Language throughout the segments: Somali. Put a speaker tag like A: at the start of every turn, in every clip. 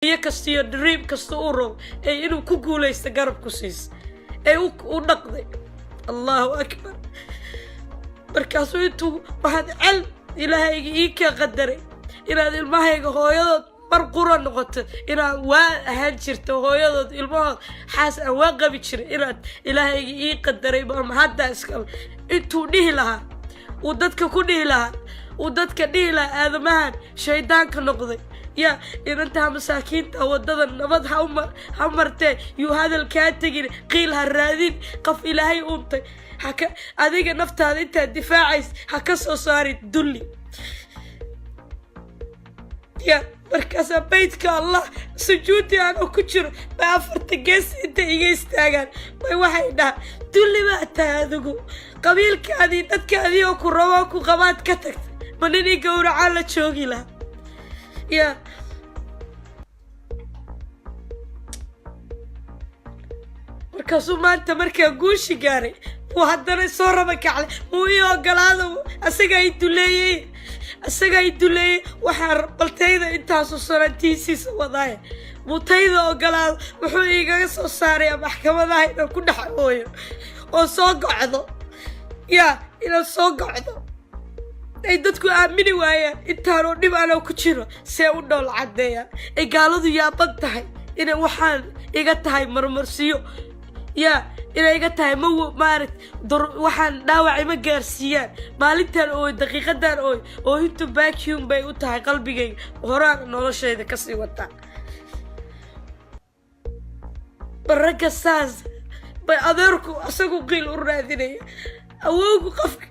A: Iyo kasta iyo dream kasta uu rabo ee inuu ku guulaysta garab ku siisa ee u dhaqday. Allahu akbar. Markaasuu intuu waxaad cel Ilaahayga ii ka qadaray inaad ilmahayga hooyadood mar qura noqoto, inaad waa ahaan jirto hooyadood ilmahood, xaas aan waa qabi jiray, inaad Ilaahayga ii qadaray baa hadda iskale. Intuu dhihi lahaa, uu dadka ku dhihi lahaa, uu dadka dhihi lahaa aadamahan shaydaanka noqday, ya inantaa masaakiinta waddada nabad ha martee, yuu hadal kaa tegin, qiil ha raadin. Qof Ilaahay uuntay haka adiga naftaada intaad difaacays ha ka soo saarin dulli. Ya markaasaa beydka Allah sujuudi anoo ku jiro bay afarta gees intay iga istaagaan bay waxay dhahaan: "Dulli baa tahay adigu, qabiilkaadii, dadkaadii oo ku raboo ku qabaad ka tagtay." Ma nin i gowracaa la joogi lahaa? Ya markaasuu maanta markaa guushi gaaray buu haddana soo raba kaclay. Muu ii ogolaado? Asagaa i duleeyey, asagaa i duleeyey. Waxaa baltayda intaasu sanantiisiisa wadaaya muu tayda ogolaado? Wuxuu igaga soo saarayaa maxkamadaha inaan ku dhex ooyo oo soo gocdo, ya inaan soo gocdo ay dadku aamini waayaan. Intaanoo dhib anoo ku jiro see u dhool caddeeya ay gaaladu yaaban tahay inay waxaan iga tahay marmarsiyo, ya inay iga tahay ma maaragt waxaan dhaawac ima gaarsiiyaan. Maalintan ooy, daqiiqadan ooy, oohintu vacuum bay u tahay qalbigayga, horaan noloshayda kasii wataa. Ba ragga saas bay adeerku isagu qiil u raadinaya, awowgu qofka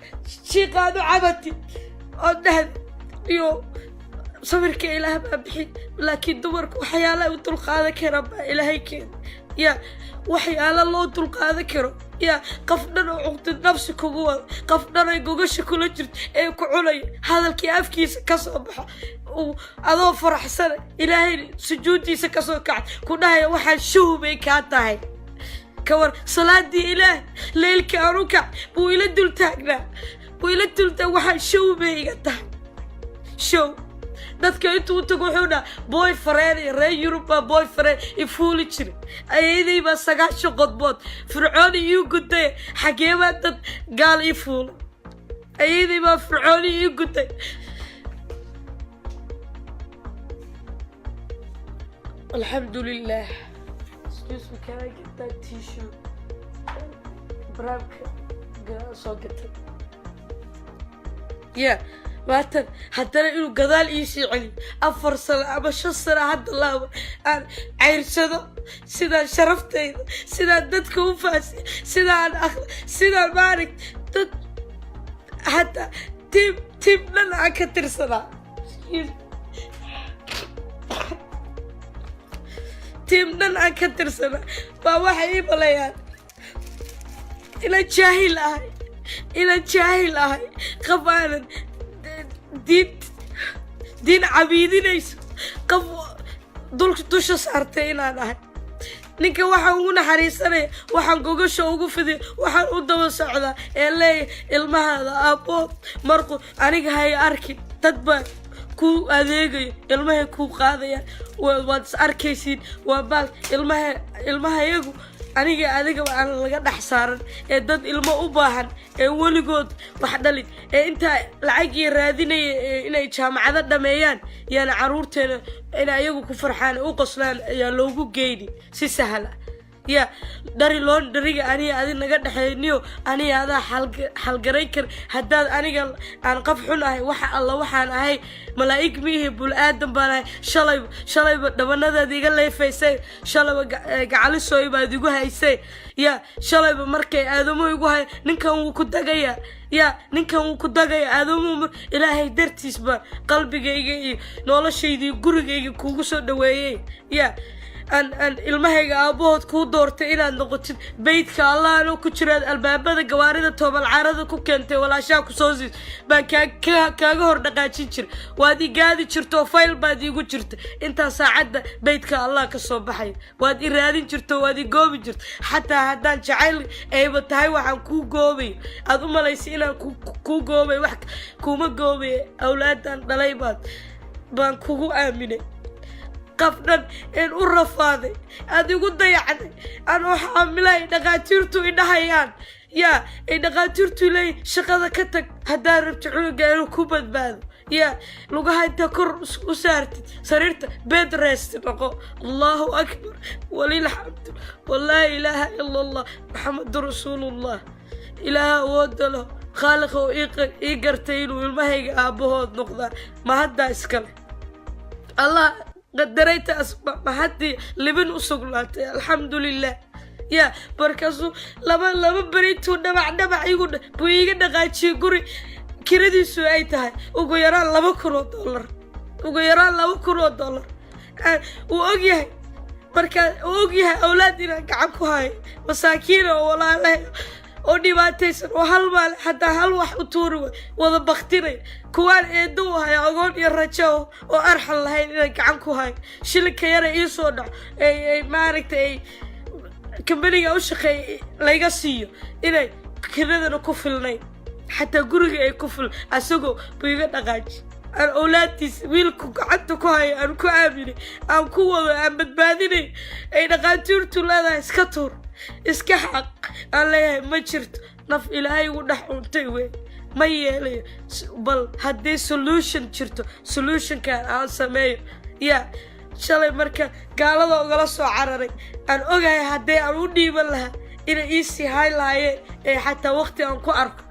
A: shiiqaad u cabatid oo dhahd iyo sawirka Ilaah baa bixin, laakiin dumarku waxyaala u dulqaadan karaan baa Ilaahay keena. Ya waxyaala loo dulqaadan karo, ya qof dhan oo cuqdad nafsi kugu wado, qof dhan ay gogasha kula jirto ee ku cunaya, hadalkii afkiisa ka soo baxo uu adoo faraxsana Ilaahay sujuuddiisa kasoo kacay ku dhahaya waxaan shuhbay kaa tahay. Kawar salaadii Ilaah leylka aan u kac buu ila dul taagnaa, buu ila dul taag, waxaan show bay iga tahay, show. Dadka intuu u tago wuxuu dhaha boy friend iyo reer Yurub baa boy friend i fuuli jiray. Ayaday baa 90 qodbood fircooni ii gutay. Xagee baa dad gaal ii fuulay? Ayaday baa fircooni ii gutay. Alxamdulilah. Excuse me, can I get that tissue? Baraamka soo gatay. Ya maatan haddana inuu gadaal iisii celiyo 4 sano ama 5 sano hadda laaba aan cayrsado, sidaan sharaftayda, sidaan dadka u faasiy, sidaan sidaan maaragt dad hataa tiim dhan aan ka tirsanaa, tiim dhan aan ka tirsanaa baa waxay ii maleeyaan inaan jaahil ahay, inaan jaahil ahay, qof aanan diin cabiidinayso, qof dul dusha saartay inaan ahay. Ninka waxaan ugu naxariisanaya, waxaan gogasha ugu fidiy, waxaan u daba socdaa ee leeyahay ilmahaada aabbood marqu aniga hay arkin, dad baa kuu adeegayo, ilmahay kuu qaadayaan, waad is arkaysiin, waa baal ilmaha ilmahayagu aniga adigaba aan laga dhex saaran ee dad ilmo u baahan ee weligood wax dhalin ee intaa lacagii raadinaya ee inay jaamacado dhameeyaan, yaana caruurteena inay ayagu ku farxaan u qoslaan ayaa loogu geyni si sahla. Ya dhari loon dhariga aniga adi naga dhexeeyniyo, aniga adaa xalgarayn kar. Haddaad aniga aan qof xun ahay, waxa alla waxaan ahay malaa'ig miihi, bul aadan baan ahay. Shalayba shalayba dhabanadaad iga leefaysay, shalayba gacalisooy baad igu haysay. Ya shalayba markay aadamuhu igu hay, ninkan wuu ku dagayaa, ya ninkan wuu ku dagaya aadamuhu. Ilaahay dartiis baan qalbigayga iyo noloshayda iyo gurigayga kuugu soo dhaweeyey, ya aan ilmahayga aabbahood kuu doortay inaad noqotid. Beydka Allah anoo ku jiraad albaabada gawaarida toobalcaarada ku keentay, walaashaha kusoo siis baan kaaga hor dhaqaajin jira. Waad i gaadi jirto, fayl baad iigu jirta intaa saacadda beydka Allah ka soo baxay. Waad i raadin jirto, waad i goobi jirto. Xataa haddaan jacayl ayba tahay waxaan kuu goobayo, aad u malaysay inaan kuu goobay, wax kuuma goobay. Awlaadan dhalay baad baan kugu aaminay. Qaf dhan een u rafaaday, aad igu dayacday, aan u xaamilay, dhaqaatiirtu idhahayaan, yaa ay dhaqaatiirtu leeyihin, shaqada ka tag haddaad rabto cunuga inuu ku badbaado, yaa lugaha intaa kor u saartid sariirta, bed rest noqo. Allahu akbar, walilxamdu, walaa ilaaha ila Allah, Maxamadu rasuulullah. Ilaaha awooda leho, khaaliqa oo ii gartay inuu ilmahayga aabbahood noqdaa, ma haddaa iskale. Allah qadaray taas, ma haddii libin u sugnaatay, alxamdu lilah. Ya markaasuu laba laba beri intuu dhabac dhabac igu buu iiga dhaqaajiyey guri kiradiisu ay tahay ugu yaraan $2,000, ugu yaraan $2,000. Uu og yahay, markaa uu og yahay awlaad inaan gacan ku hayo, masaakiina oo walaalahay oo dhibaataysan, oo hal maalin xataa hal wax u tuuri way wada baktinay, kuwaan eedo u hayo, agoon iyo rajo oo arxan lahayn inaan gacan ku hayo. Shilinka yara ii soo dhaco ay maaragtay ay kambaniga u shaqeeya layga siiyo, inay kiradana ku filnayn, xataa guriga ay ku fil, asagoo buu iga dhaqaaji. Aan awlaadtiisa wiilku gacanta ku hayo, aan ku aaminay, aan ku wado, aan badbaadinay, ay dhaqaatiirtu leedahay iska tuur, iska xaq, aan leeyahay ma jirto, naf Ilaahay igu dhex cuntay wey, ma yeelayo. Bal haddii solution jirto, solutionkan aan sameeyo. Ya shalay marka gaalada ugala soo cararay, aan ogahay haddii aan u dhiiban lahaa inay iisii hayn lahaayeen, ee xataa waqti aan ku arko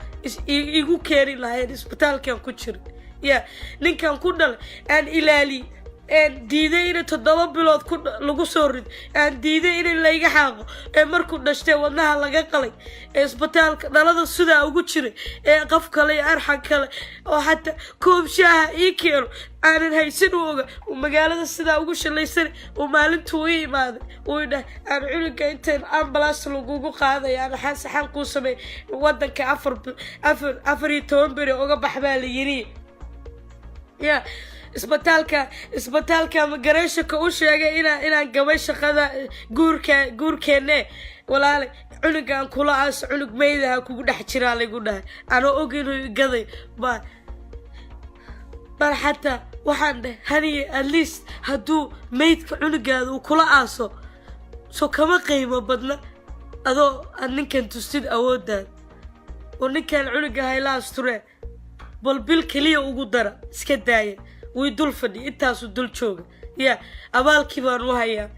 A: igu keeni lahaayeen isbitaalkaan ku jiray. Ya ninkan ku dhalay aan ilaaliyey, aan diiday inay 7 bilood ku lagu soo rido, aan diiday in layga xaaqo, ee markuu dhashtay wadnaha laga qalay, ee isbitaalka dhalada sidaa ugu jiray, ee qof kale iyo arxan kale oo xataa koob shaaha ii keeno aanan haysan, u oga, uu magaalada sidaa ugu shalaysanay, uu maalintuu ii imaaday uu idhahay, aan cunuga intaan ambulance lagugu qaaday, aan saxaan kuu sameey, wadanka afar 14 beri uga bax baa la yiri. Ya isbitaalka magareeshanka u sheegay inaan gabay shaqada guurka guurkeenne. Walaale, cunugaan kula aaso, cunug meydaha kugu dhex jiraa laygu dhahay, anoo og inuu igaday baa. Bal xataa waxaan dhahay, haniye, at least hadduu meydka cunugaada uu kula aaso, so kama qiimo badna adoo aad ninkan tustid awooddaada oo ninkan cunuga hayla asturee. Bal bil keliya ugu dara, iska daaya, way dul fadhi, intaasuu dul jooga. Ya abaalkii baan u hayaa,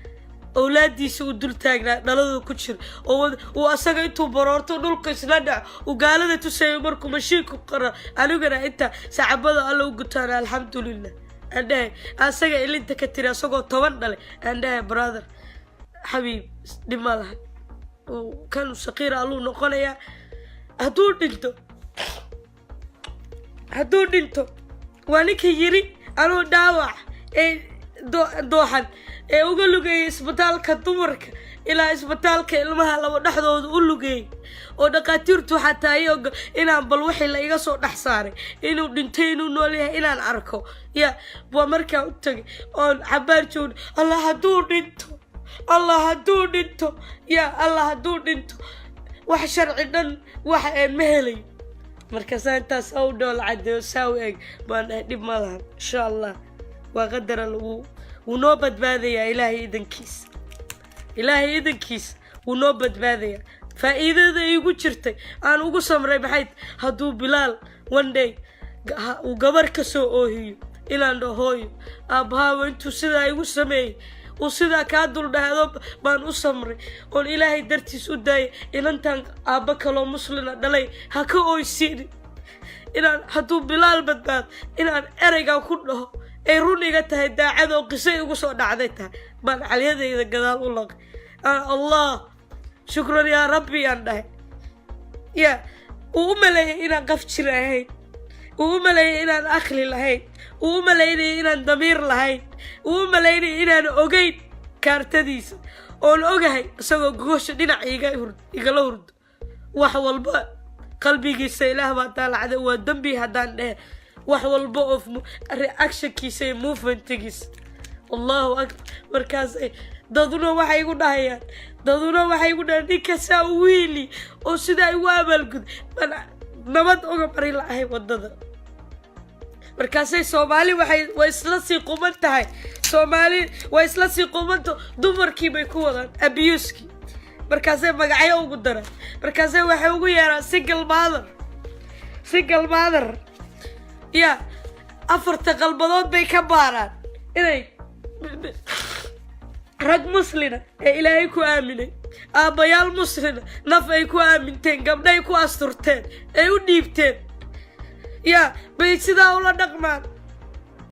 A: awlaadiisa uu dul taagnaa, dhaladu ku jira, oo uu asaga intuu baroorto dhulka isla dhaco, uu gaalada tusayo markuu mashiinku qara, anigana inta sacabada Alla u gutaan, alxamdulilah aan dhahay, asaga ilinta ka tiri, asagoo 10 dhalay. Aan dhahay, brother, xabiib, dhib ma laha, kan saqiir alluu noqonayaa hadduu dhinto. Hadduu dhinto, waa ninka yiri anuu dhaawac ee dooxan ee uga lugeeyay isbitaalka dumarka ilaa isbitaalka ilmaha, laba dhexdooda u lugeeyay, oo dhaqaatiirtu xataa ay ogo inaan bal wixii la iga soo dhex saaray, inuu dhintay, inuu nool yahay, inaan arko. Ya waa markaan u tagay oon xabaar joogna, Allah hadduu dhinto, Allah hadduu dhinto, ya Allah hadduu dhinto, wax sharci dhan wax een ma helayo. Markaasaa intaas u dhool cadeeyo, saa u eg baan dhahay, dhib ma lahan, insha Allah waa qadara, lagu wuu noo badbaadayaa, Ilaahay idankiisa, Ilaahay idankiisa wuu noo badbaadayaa. Faa'iidada iigu jirtay aan ugu samray maxay? Hadduu Bilaal one day uu gabar ka soo oohiyo, inaan dhaho, hooyo, aabbahaaba intuu sidaa igu sameeyey, uu sidaa kaa dul dhahdo, baan u samray oon Ilaahay dartiis u daayay. Inantan aabba kaloo muslina dhalay ha ka oysiini. Inaan hadduu Bilaal badbaado, inaan ereygan ku dhaho ay run iga tahay, daacad oo qiso igu soo dhacday tahay, baan calyadayda gadaal u laqay. Aan Allah shukran yaa rabbi aan dhahay. Ya uu u maleeyay inaan qaf jir ahayn, uu u maleeyay inaan aqli lahayn, uu u malaynayay inaan damiir lahayn, uu u malaynayay inaan ogeyn kaartadiisa, oon ogahay isagoo gogosha dhinac igala hurdo wax walba qalbigiisa Ilaah baa daalacday. Waa dembi haddaan dhehe wax walba oo reactionkiisa iyo movementigiisa. Allahu akbar. Markaasay daduna waxay igu dhahayaan, daduna waxay igu dhahayaan, ninka saa u wiili oo sidaa igu abaalgud, baan nabad uga bari lahay wadada. Markaasay Soomaali waxay way isla sii quman tahay. Soomaali way isla sii qumanto. Dumarkii bay ku wadaan abuse-kii. Markaasay magacyo ugu daraan. Markaasay waxay ugu yeeraan single mother, single mother. Ya, afarta qalbadood bay ka baaraan inay rag muslina ee Ilaahay ku aaminay, aabbayaal muslina, naf ay ku aaminteen, gabdhay ku asturteen, ay u dhiibteen, ya, bay sidaa ula dhaqmaan.